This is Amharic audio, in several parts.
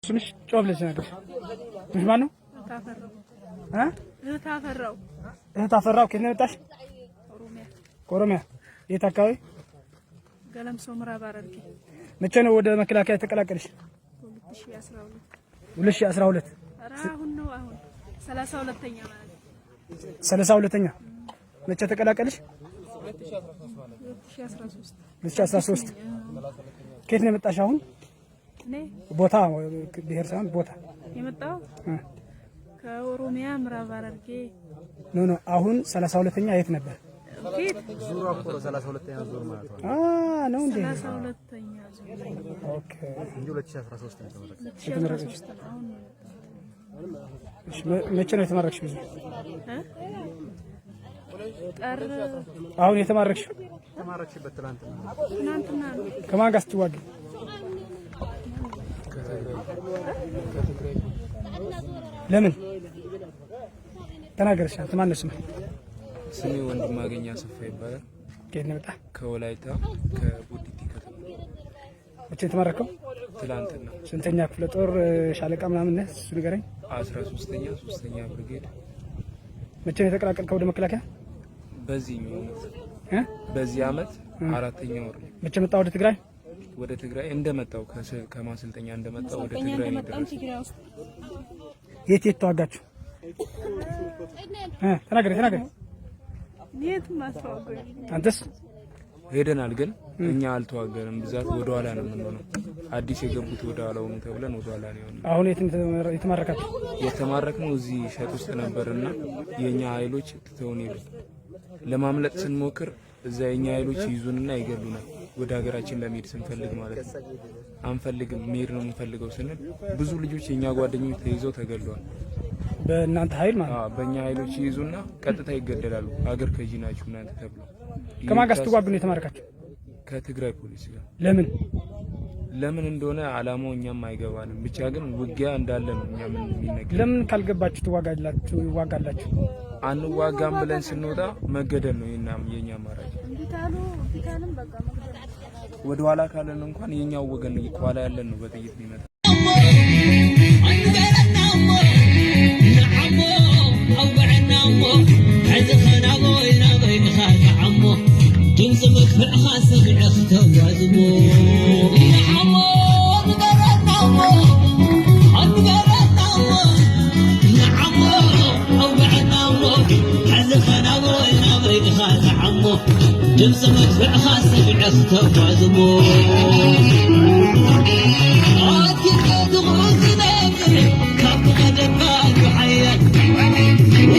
ስምሽ ጮህ ብለሽ ነገር ስምሽ ማን ነው? እህት አፈራው። እህት አፈራው። ከየት ነው የመጣሽ? ኦሮሚያ። የት አካባቢ? ገለምሶ ምዕራብ ሐረርጌ። መቼ ነው ወደ መከላከያ የተቀላቀልሽ? 2012። 2012? ኧረ አሁን ነው፣ አሁን 32ኛ ማለት ነው። 32ኛ መቼ ተቀላቀልሽ? 2013። 2013። ከየት ነው የመጣሽ አሁን? እኔ ቦታ፣ ብሔር ሳይሆን ቦታ። የመጣሁት ከኦሮሚያ ምዕራብ ሐረርጌ። No, አሁን 32ኛ የት ነበር? ፊት ዙሩ እኮ ነው፣ 32ኛ ዙር ማለት ነው። አ ነው እንዴ? 32ኛ ዙር። Okay። እንጂ 2013 ነው የተመረቀው። 2013 ነው አሁን ነው የመጣሁት። እሺ፣ መቼ ነው የተማረክሽ? ብዙ እ ጥር። አሁን የተማረክሽ? የተማረክሽበት ትናንትና ነው። ትናንትና ነው። ከማን ጋር ስትዋጊ? ለምን ተናገርሽ? አንተ ማነው ስምህ? ስሜ ወንድማገኝ አሰፋ ይባላል። ከየት ነው የመጣህ? ከወላይታ ከቦዲቲ ከተማ። መቼ የተማረከው? ትላንትና። ስንተኛ ክፍለ ጦር፣ ሻለቃ ምናምን ነህ? እሱ ንገረኝ። 13ኛ ሶስተኛ ብርጌድ። መቼ ነው የተቀላቀልከው ወደ መከላከያ? በዚህኛው አመት። እ? በዚህ አመት አራተኛ ወር ነው። መቼ መጣ ወደ ትግራይ? ወደ ትግራይ እንደመጣው፣ ከማሰልጠኛ እንደመጣው ወደ ማሰልጠኛ ትግራይ ነው እንደመጣን የደረስኩት። ትግራይ ውስጥ። የት የት ተዋጋችሁ? ተናገሪ ተናገሪ። የትም አስተዋወቁኝ። አንተስ? ሄደናል፣ ግን እኛ አልተዋገንም። ብዛት ወደ ኋላ ነው የምንሆነው። አዲስ የገቡት ወደ ኋላ ሆኑ ተብለን ወደ ኋላ ነው የሆነው። አሁን የት የተማረካችሁ? የተማረክነው እዚህ ሸጥ ውስጥ ነበርና የኛ ኃይሎች ትተውን ሄዱ። ለማምለጥ ስንሞክር እዛ የኛ ኃይሎች ይዙንና ይገሉናል። ወደ ሀገራችን ለመሄድ ስንፈልግ ማለት ነው። አንፈልግም፣ መሄድ ነው የምንፈልገው ስንል ብዙ ልጆች የኛ ጓደኞች ተይዘው ተገለዋል። በእናንተ ኃይል ማለት ነው? አዎ፣ በእኛ ኃይሎች ይይዙና ቀጥታ ይገደላሉ። ሀገር ከጂ ናችሁ እናንተ ተብለው። ከማን ጋር ስትዋጉ ነው የተማረካችሁ? ከትግራይ ፖሊስ ጋር። ለምን? ለምን እንደሆነ አላማው እኛም አይገባንም። ብቻ ግን ውጊያ እንዳለ ነው እኛ ምን የሚነገር። ለምን ካልገባችሁ ትዋጋላችሁ ይዋጋላችሁ? አንዋጋም ብለን ስንወጣ መገደል ነው የኛ አማራጭ። እምቢ ካሉ በቃ መግደል። ወደ ኋላ ካለን እንኳን የኛው ወገን ከኋላ ያለን ነው በጥይት የሚመታ። ድምፂ መክፍዕኻ ሰሚዐ ክተጓዝሞ ንዓሞ ንገረናሞ ንገረናሞ ንዓሞ ኣውግዐናሞ ሕዚ ኸናቦ ናበይኻ ንዓሞ ድምፂ መድፍዕኻ ሰሚዐ ክተጓዝሞ ኣትክትኹ ዝነብር ካብ ቀደምካ ሓያል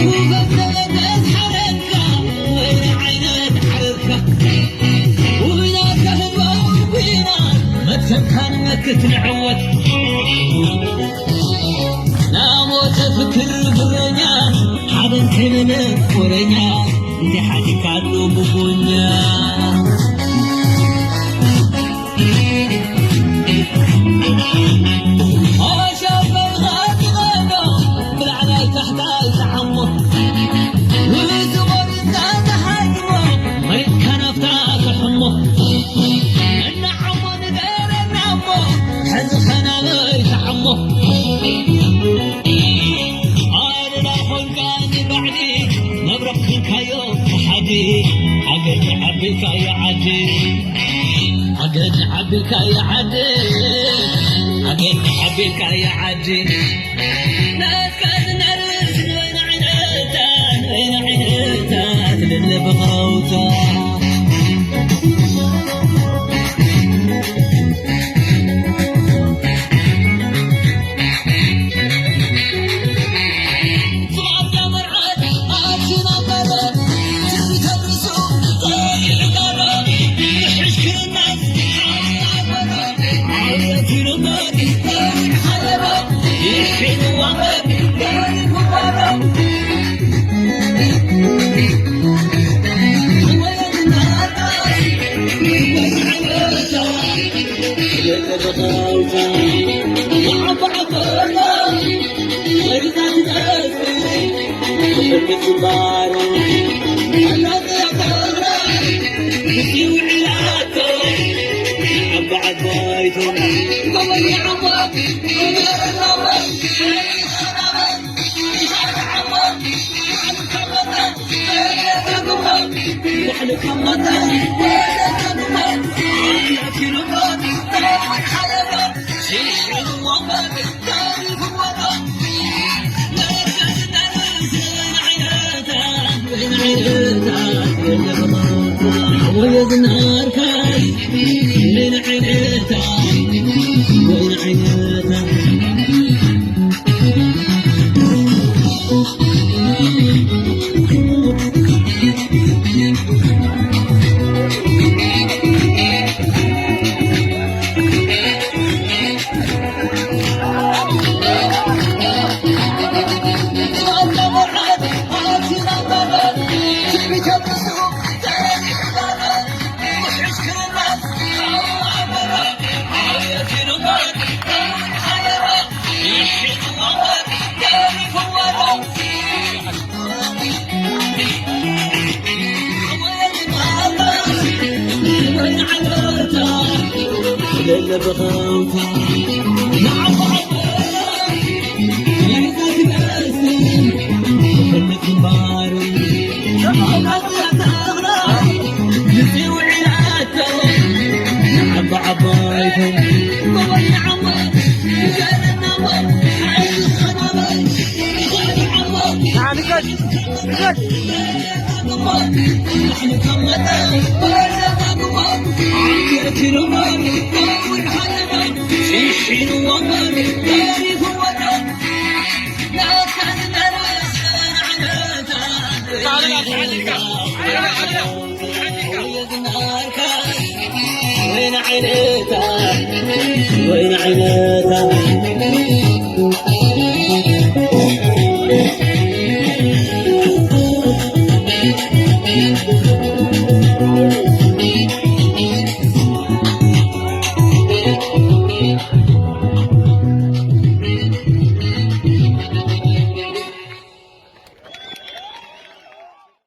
ውበዘበዘት ሓረካ ወይኒ ዓይነት ሓረርካ ውናከ ህዝባዊ ኩናት መትከብካ ንመክት ንዕወት ናሞተ ፍክር ጉረኛ ሓደን ከይበለ ወረኛ እንዲ ሓዲካሉ ብቡኛ። ኣሻበልካ ብላዕላይ ታሕታይ ዝዓሞ ውዝቆርታ ተሓጅሞ መሬትካ ናፍታ ክሕሞ እናዓሞ ንገረናሞ ሕዚ ኸናበይ ተዓሞ ኣነና ኮንካ ንባዕዲ መብረቕ ክንካዮ ሓዲ ዓገድ ዓቢልካ ዓዲ ዓገድ ዓቢልካ ዓዲ ዓገድ ዓቢልካ ዓዲ ናትካ ዝንዕርስ ንበይና ዓይነታ ንበይና ዓይነታ ትልለ ብኸውታ። ጽባዕታ መርዓት ኣትና በረት ትተርሱ ፀቂዕቃሎ ንሕሽክርናት ዓብየትኑበት ሓለበት ይሕንዋበት ጉባሮ።